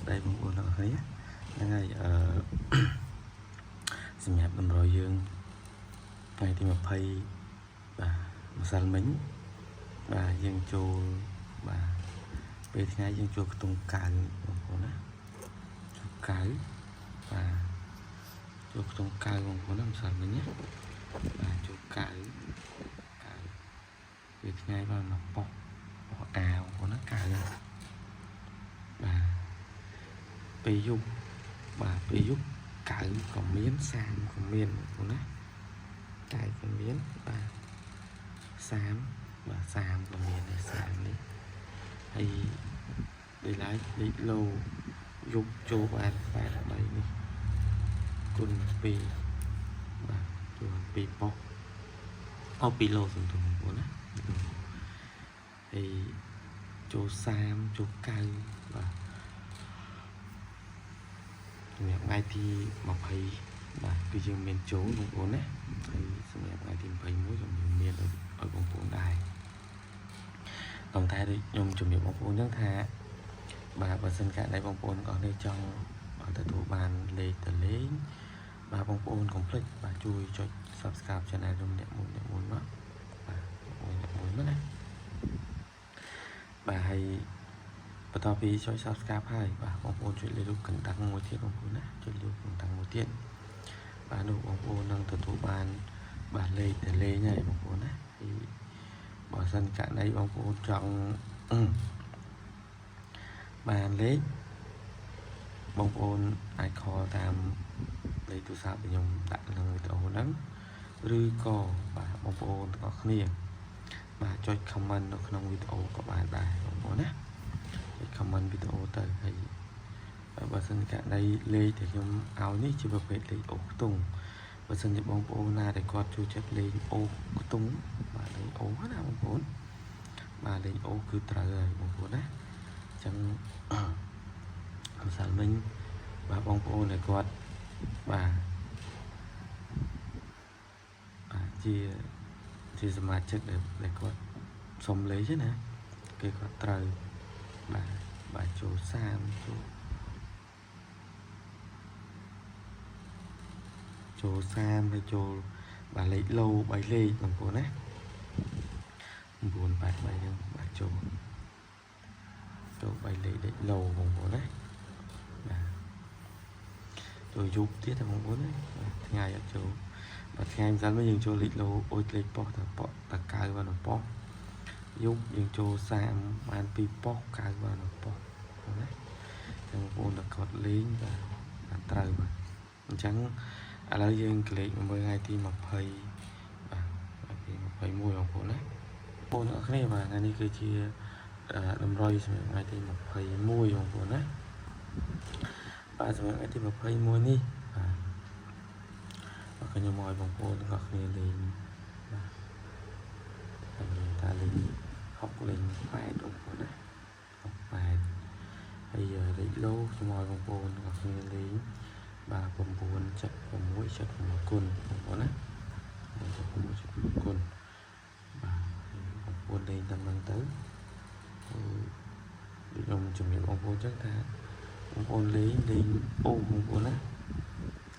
ស្តីបងប្អូនទាំងអស់គ្នាហ្នឹងហើយអឺ សម្រាប់តម្រុយយើងថ្ងៃទី20បាទម្សិលមិញបាទយើងចូលបាទពេលថ្ងៃយើងចូលខ្ទង់កៅបងប្អូនណាចូលកៅបាទចូលខ្ទង់កៅបងប្អូនណាម្សិលមិញណាបាទចូលកៅកៅពេលថ្ងៃបានមកប៉ុស្ប៉ុស្អាវបងប្អូនណាកៅបាទពេលយប់បាទពេលយប់កៅក៏មានសាមក៏មានបងប្អូនណាកៅក៏មានបាទសាមបាទសាមក៏មានដែរសាមនេះហើយដូចឡើយលេខឡូយប់ចូលបាន83នេះគុណ2បាទចូល2ប៉ុស្អូ2ឡូសំទោសបងប្អូនណាហើយចូល30ចូល9បាទសម្រាប់ថ្ងៃទី20បាទគឺយើងមានចូលបងប្អូនណាហើយសម្រាប់ថ្ងៃទី21ក៏យើងមានឲ្យបងប្អូនដែរប៉ុន្តែដូចខ្ញុំជំរាបបងប្អូនចឹងថាបាទបើសិនករណីបងប្អូនទាំងអស់នេះចង់បាទទទួលបានលេខតលេងបាទបងប្អូនកុំភ្លេចបាទជួយចុច Subscribe Channel ខ្ញុំអ្នកមួយអ្នកមួយមកបាទមួយអ្នកមួយមកណាបាទហើយបន្ទាប់ពីចុច Subscribe ហើយបាទបងប្អូនចុចលេខរូបកណ្ដឹងមួយទៀតបងប្អូនណាចុចលេខកណ្ដឹងមួយទៀតបាទនោះបងប្អូននឹងទទួលបានបាទលេខតលេងហើយបងប្អូនណាហើយបើសិនករណីបងប្អូនចង់បានលេខបងប្អូនអាច call តាមលេខទូរស័ព្ទដែលខ្ញុំដាក់ក្នុងវីដេអូហ្នឹងឬក៏បាទបងប្អូនទាំងអស់គ្នាបាទចុច comment នៅក្នុងវីដេអូក៏បានដែរបងប្អូនណាចុច comment វីដេអូទៅហើយបើសិនករណីលេខដែលខ្ញុំឲ្យនេះជាប្រភេទលេខអូខ្ទង់បើសិនជាបងប្អូនណាដែលគាត់ចូលចិត្តលេងអូខ្ទង់បាទលេងអូណាបងប្អូនបាទលេងអូគឺត្រូវហើយបងប្អូនណាអញ្ចឹង ម្សិលមិញបាទបងប្អូនដែលគាត់បាទបាទជាសមាជិកដែលគាត់សុំលេខណាគេគាត់ត្រូវបាទបាទចូល30ចូលចូល30ហើយចូលបាទលេខឡូ3លេខបងប្អូនណា983ហ្នឹងបាទចូលចូល3លេខលេខឡូបងប្អូនណាបាទចូលយប់ទៀតតែបងប្អូនណាបាទថ្ងៃអត់ចូលបាទថ្ងៃម្សិលមិញយើងចូលលេខឡូអូចលេខប៉ុស្តិ៍តែប៉ុតែកៅបានប៉ុស្តិ៍យប់យើងចូល30បាន2ប៉ុស្តិ៍កៅបានប៉ុស្តិ៍ណាចឹងបងប្អូនតែគាត់លេងបាទបានត្រូវបាទអញ្ចឹងឥឡូវយើងក្លេកមកមើលថ្ងៃទី20បាទថ្ងៃទី21បងប្អូនណាបងប្អូនអរគ្នាបាទថ្ងៃនេះគឺជាតម្រុយសម្រាប់ថ្ងៃទី21បងប្អូនណាបាទសម្រាប់ថ្ងៃទី21នេះបាទបាទខ្ញុំមកឲ្យបងប្អូនទាំងអស់គ្នាលេងបាទហើយតាលេង6លេង8បងប្អូនណា6 8ហើយលេខឡូខ្ញុំឲ្យបងប្អូនទាំងអស់គ្នាលេងបាទ976 76គុណបងប្អូនណា976 76គុណបាទបងប្អូនលេងតាមហ្នឹងទៅហើយដូចខ្ញុំជំរាបបងប្អូនចឹងថាបងប្អូនលេងលេងអូបងប្អូនណា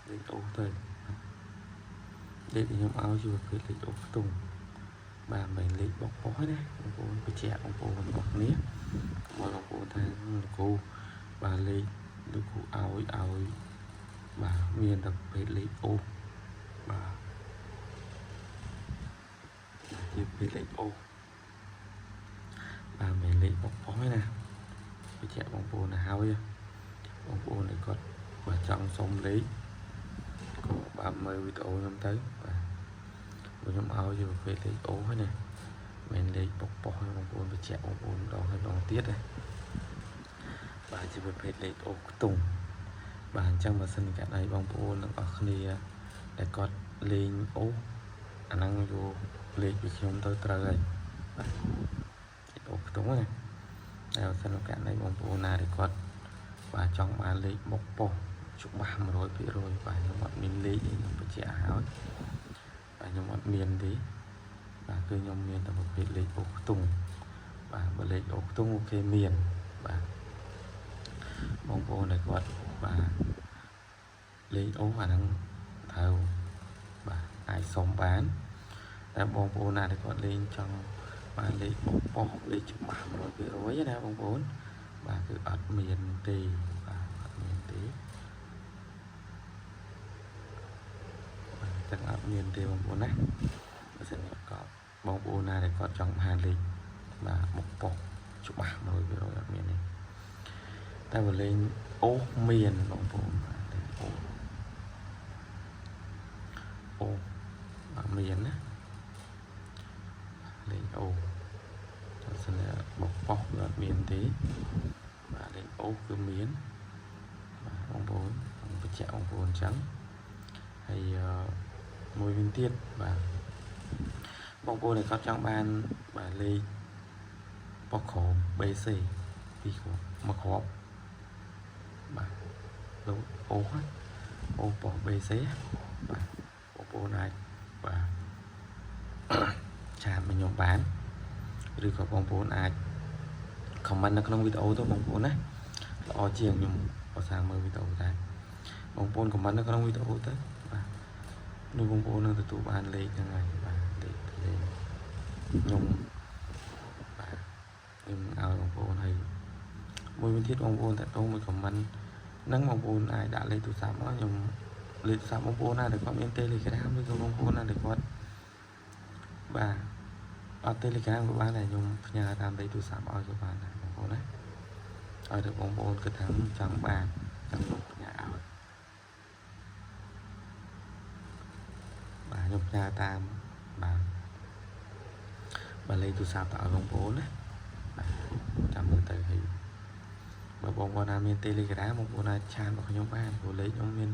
លេងអូទៅលេខដែលខ្ញុំឲ្យជាប្រភេទលេខអូខ្ទង់បាទមិនមែនលេខបុកប៉ុស្ណាបងប្អូនបញ្ជាក់បងប្អូនទាំងអស់គ្នាកុំឲ្យបងប្អូនថាលោកគ្រូបាទលេខលោកគ្រូឲ្យឲ្យបាទមានតែប្រភេទលេខអូបាទជាប្រភេទលេខអូបាទមិនមែនលេខបុកប៉ុស្ទេណាបញ្ជាក់បងប្អូនទៅហើយបងប្អូនដែលគាត់បាទចង់សុំលេខក៏បាទមើលវីដេអូខ្ញុំទៅបាទព្រោះខ្ញុំឲ្យជាប្រភេទលេខអូហើយណាមិនលេខបុកប៉ុស្ទេបងប្អូនបញ្ជាក់បងប្អូនម្ដងហើយម្ដងទៀតណាបាទជាប្រភេទលេខអូខ្ទង់បាទអញ្ចឹងបើសិនករណីបងប្អូនទាំងអស់គ្នាដែលគាត់លេងអូអាហ្នឹងយកលេខពីខ្ញុំទៅត្រូវហើយបាទលេខអូខ្ទង់ណាតែបើសិនករណីបងប្អូនណាដែលគាត់បាទចង់បានលេខបុកប៉ុស្ច្បាស់100%បាទខ្ញុំអត់មានលេខទេខ្ញុំបញ្ជាក់ហើយបាទខ្ញុំអត់មានទេបាទគឺខ្ញុំមានតែប្រភេទលេខអូខ្ទង់បាទបើលេខអូខ្ទង់ OK មានបាទ បងប្អូនដែលគាត់បាទលេងអូសអាហ្នឹងត្រូវបាទអាចសុំបានតែបងប្អូនណាដែលគាត់លេងចង់បានលេខបុកប៉ុសលេខច្បាស់100%ណាបងប្អូនបាទគឺអត់មានទេបាទអត់មានទេបាទចឹងអត់មានទេបងប្អូនណាបើសិនជាគាត់បងប្អូនណាដែលគាត់ចង់បានលេខបាទបុកប៉ុសច្បាស់100%អត់មានទេតែបើលេងអូសមានបងប្អូនបាទលេងអូសអូសបាទមានណាលេងអូសតែសិនជាបុកប៉ុសគឺអត់មានទេបាទលេងអូសគឺមានបាទបងប្អូនខ្ញុំបញ្ជាក់បងប្អូនអញ្ចឹងហើយមួយវិញទៀតបាទបងប្អូនដែលគាត់ចង់បានបាទលេខប៉ុសក្រោម BC ពីរគ្រាប់មួយគ្រាប់បាទលោកអូសអូសប៉ុស BC បាទបងប្អូនអាចបាទ chat មកខ្ញុំបានឬក៏បងប្អូនអាច comment នៅក្នុងវីដេអូទៅបងប្អូនណាល្អជាងខ្ញុំឧស្សាហ៍មើលវីដេអូដែរបងប្អូន comment នៅក្នុងវីដេអូទៅបាទនោះបងប្អូននឹងទទួលបានលេខហ្នឹងហើយបាទលេខលេខខ្ញុំបាទខ្ញុំឲ្យបងប្អូនហើយមួយវិញទៀតបងប្អូនតាក់ទងមួយ comment ហ្នឹងបងប្អូនអាចដាក់លេខទូរស័ព្ទមកខ្ញុំលេខទូរស័ព្ទបងប្អូនណាដែលគាត់មាន Telegram ឬក៏បងប្អូនណាដែលគាត់បាទអត់ Telegram ក៏បានដែរខ្ញុំផ្ញើតាមលេខទូរស័ព្ទឲ្យក៏បានដែរបងប្អូនណាឲ្យតែបងប្អូនគិតថាចង់បានចង់ខ្ញុំផ្ញើឲ្យបាទខ្ញុំផ្ញើតាមបាទបាទលេខទូរស័ព្ទទៅឲ្យបងប្អូនណាបាទចាំមើលទៅហើយបើបងប្អូនណាមាន Telegram បងប្អូនអាច chat មកខ្ញុំបានព្រោះលេខខ្ញុំមាន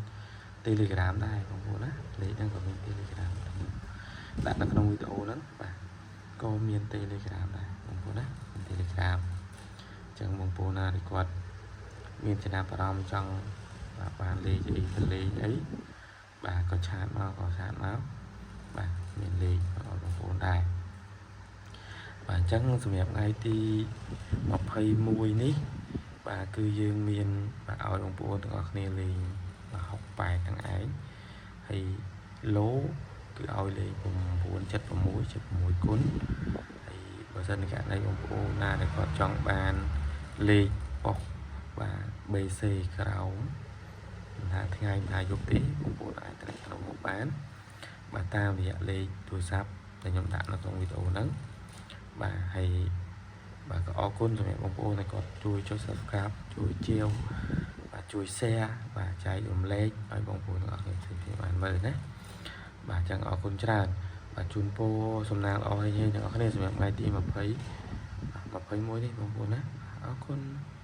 Telegram ដែរបងប្អូនណាលេខហ្នឹងក៏មាន Telegram ដែរដាក់នៅក្នុងវីដេអូហ្នឹងបាទក៏មាន Telegram ដែរបងប្អូនណាមាន Telegram អញ្ចឹងបងប្អូនណាដែលគាត់មានចំណាប់អារម្មណ៍ចង់បាទបានលេខអីទៅលេខអីបាទក៏ chat មកក៏ chat មកបាទមានលេខឲ្យបងប្អូនដែរបាទអញ្ចឹងសម្រាប់ថ្ងៃទី21នេះបាទគឺយើងមានបាទឲ្យបងប្អូនទាំងអស់គ្នាលេងបាទ68ទាំងឯងហើយឡូគឺឲ្យលេខ976 76គុណហើយបើសិនករណីបងប្អូនណាដែលគាត់ចង់បានលេខប៉ុសបាទ BC ក្រោមមិនថាថ្ងៃមិនថាយប់ទេបងប្អូនអាចត្រាក់ត្រងមកបានបាទតាមរយៈលេខទូរស័ព្ទដែលខ្ញុំដាក់នៅក្នុងវីដេអូហ្នឹងបាទហើយបាទក៏អរគុណសម្រាប់បងប្អូនដែលគាត់ជួយចុច Subscribe ជួយជាវបាទជួយ Share បាទចែករំលែកឲ្យបងប្អូនទាំងអស់គ្នាផ្សេងៗបានមើលណាបាទអញ្ចឹងអរគុណច្រើនបាទជូនពរសំណាងល្អឲ្យយើងទាំងអស់គ្នាសម្រាប់ថ្ងៃទី20 21នេះបងប្អូនណាអរគុណ។